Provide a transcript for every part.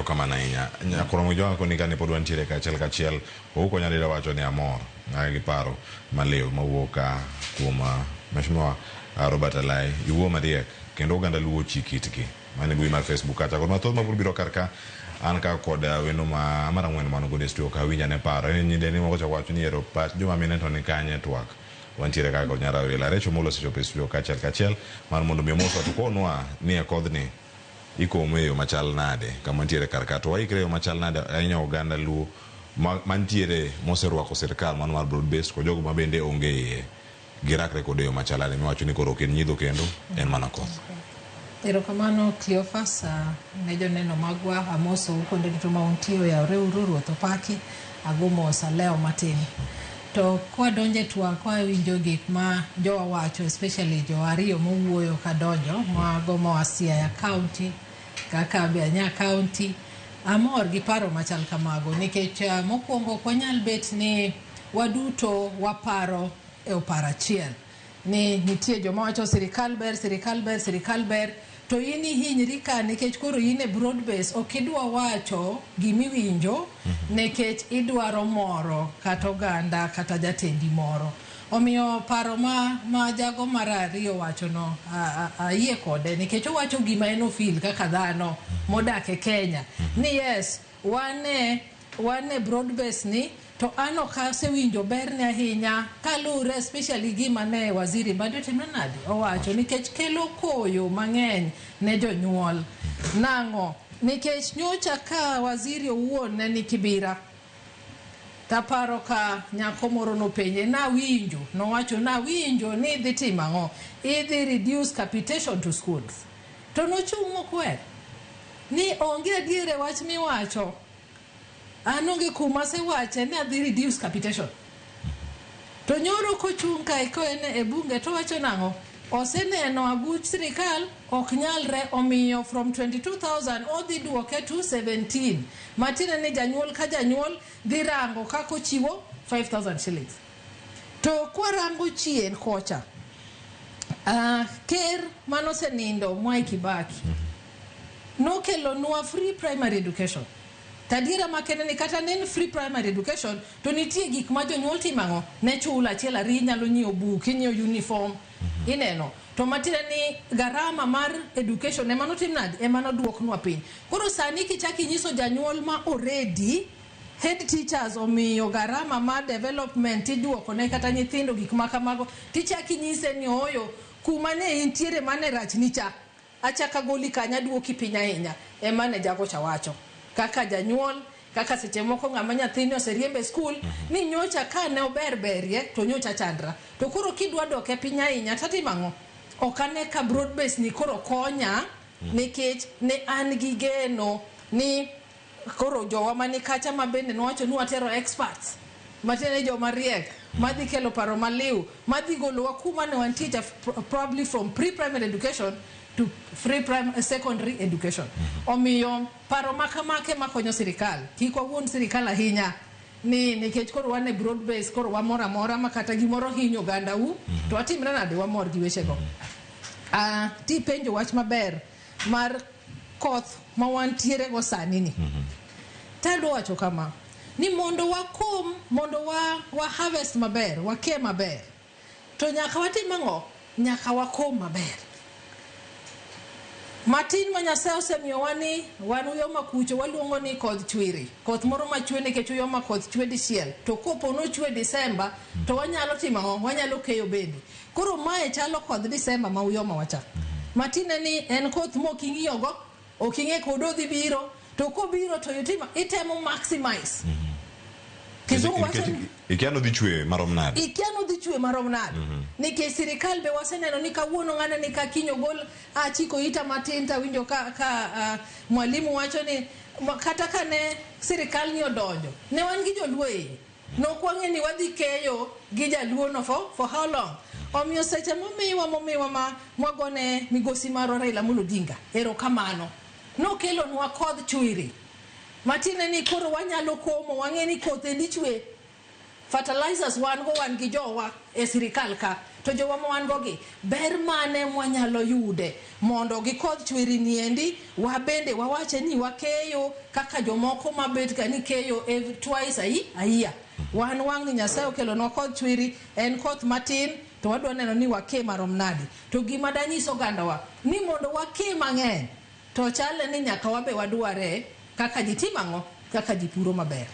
Erokamano ahinya. Nyakoromo gi Joga koni kane pod wantiere kachiel kachiel, Ouko Nyalila wacho ni amor gi paro maliw mawuok ka kuom Mheshimiwa Robert Alai. Iwuo mariek kendo oganda luwo chik itgi. Mano e mbui mar Facebook kacha. Kod mathoth mapod biro kar ka an ka kod wendo ma mar ang'wen man godo e studio ka winj ane paro. En nyidendi moko chako wacho ni ero pach joma mine to ni kanye e twak. Wantiere ka kod Nyar Awila. Recho Molo osechopo e studio kachiel kachiel mar mondo mi omoswa to konwa ni e kodhni ikomo e yo machal nade kama wantiere kar ka to waikre e yo machal nade ahinya oganda Luo mantiere moserwako sirkal mano mar broad based kod jogo ma bende onge iye girakre kode e yo machal nade miwacho ni koro ok en nyidho kendo en mana koth. Erokamano Cleophas ne joneno magwa, amosou kuonde duto ma untie, oyawre uru, Ruoth opaki, ago mos alewo matin. To kwadonjo e twak wawinjo gik ma jowa wacho especially jo ariyo mowuoyo kadonjo mago moa Siaya County kaka be anya county amor gi paro machal kamago nikech mokwongo ok wanyal bet ni waduto waparo e oparo achiel ni nitie joma wacho sirikal ber, sirikal ber, sirikal ber to in ihinyri ka nikech koro in e broad base ok idwa wacho gimiwinjo nikech idwaro moro kata oganda kata jatendi moro. Omiyo paro ma jago mar ariyo wachono ayie kode nikech owacho gima en ofil kaka dhano modak e Kenya ni yes wan e broad base ni to an ok asewinjo berne ahinya kaluwore especially gima ne waziri Mbadi otimre nade owacho nikech kelo koyo mang'eny ne jonyuol. Nang'o? Nikech nyocha ka waziri owuon ne ni Kibira taparo ka nyako moro nopenje nawinjo nowacho nawinjo ni idhi timo ang'o idhi reduce capitation to schools to nochung' mokwer ni onge adier e wach miwacho an onge kuma asewache ni adhi reduce capitation to nyoro kochung' kae ko en e bunge to wacho nang'o oseneno aguch sirikal ok nyalre omiyo from 22,000 odhi duoke to 17 matiende ni janyuol ka janyuol dhi rango kaka ochiwo 5,000 shillings to kwarango chien kocha ker manosenindo Mwai Kibaki nokelonwa free primary education to adiera makende ni kata ne en free primary education to nitie gik ma jonyuol timo ang'o ne chulo achiel ariyo inyalo nyiewo buk inyiewo uniform ineno to matiende ni garama mar education ema notim nade ema noduoknwa piny koro sani kichako inyiso janyuol ma already head teachers omiyo garama mar development iduoko ne kata nyithindo gik ma kamago tichako inyise ni ooyo kuma ne intiere mane rachni cha achako agoli kanyo aduoki piny ahinya ema ne jago cha wacho kaka janyuol kaka seche moko ng'ama nyathine oseriembe e skul ni nyocha ka ne ober berie to nyocha chandra to koro kidwa dok e piny ahinya tatimo ang'o ok ane ka broad base ni koro konya nikech ne an gi geno ni koro jowa mani kacha ma bende nowacho ni watero experts matiende ni joma riek madhi kelo paro maliw madhi golowa kuma ne wantie cha probably from pre-primary education to free secondary education. Omiyo paro ma kamake makonyo sirikal kik wawuond sirikal ahinya ni nikech koro wan e broad base koro wamor amora ma kata gimoro hinyo oganda u to watimre nade wamor gi wechego. Tipenjo wach maber mar koth ma wantiere go sani ni. Tadwa wacho kama ni mondo wakom mondo wa harvest maber wake maber to nyaka watim ang'o nyaka wakom maber matin ma Nyasaye osemiyowa ni wan Uyoma kucho waluongo ni kodh chwiri koth moro machwe nikech Uyoma koth chwe dichiel to kopo nochwe Disemba to wanyalo timo ang'o wanyalo keyo bende koro mae chalo kodh Disemba ma Uyoma wacha matiende ni en koth mok ing'iyogo ok ing'e kod odhi biro to kobiro to itimo itemo maximize Kizungu wacho ni Ikia nodhi chwe marom nade. Ikia nodhi chwe marom nade. Nikech sirikal be waseneno ni kawuono ng'ane ni ka kiny ogol achiko ita matin tawinjo ka mwalimu wacho ni kata ka ne sirikal ni odonjo ne wan gi joluo e iye. Nok wang'e ni wadhi keyo gi jaluo no for how long. Omiyo seche momiwa ma mwagone migosi marwa Raila Amolo Odinga erokamano. Nokelonwa kodh chwiri. Matiende ni koro wanyalo komo wang'e ni koth endi chwe. Fertilizers wan go wan gi jowa e sirikal ka. To jowa ma wan go gi, ber mane mwanyalo yude mondo gi kodh chwiri niendi wabende wawache ni wakeyo kaka jomoko mabet ga ni keyo twice a year. Wan wang' ni Nyasaye okelonwa kodh chwiri, en koth matin to wadwa neno ni wake marom nadi. To gima danyis ogandawa ni mondo wake mang'eny to chale ni nyaka wabe wadware kaka ji timo ang'o, kaka ji puro maber.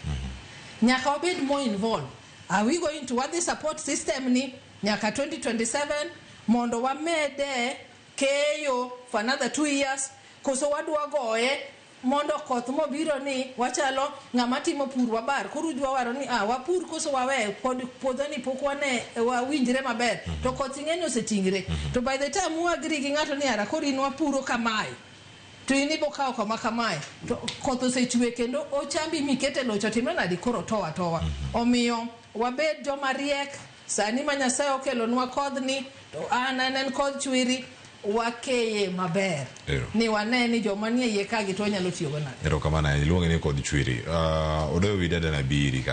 Nyaka wabed more involved. Are we going to wadhi support system ni nyaka 2027 mondo wamede keyo for another 2 years, koso wadwa goye mondo koth mobiro ni wachalo ng'ama timo pur wabar koro udwa waro ni ah, wapur koso wawe pod puodho ni pok wane wawinjre maber to koth ing'e ni osetingre. To by the time uagree gi ng'ato ni ara koro in wapuro kamae to in ibo kawo kama kamae to koth osechwe kendo ochambi mikete locho timre nadi koro towa towa. Omiyo wabed joma riek sani ma Nyasaye okelonwa kodhni to an en kodh chwiri wakeye maber ni wane ni joma nie iye ka gi to wanyalo tiyogo nade. Erokamano ahinya. Iluonge ni kodh chwiri. Odoyo wi dada na biri ka.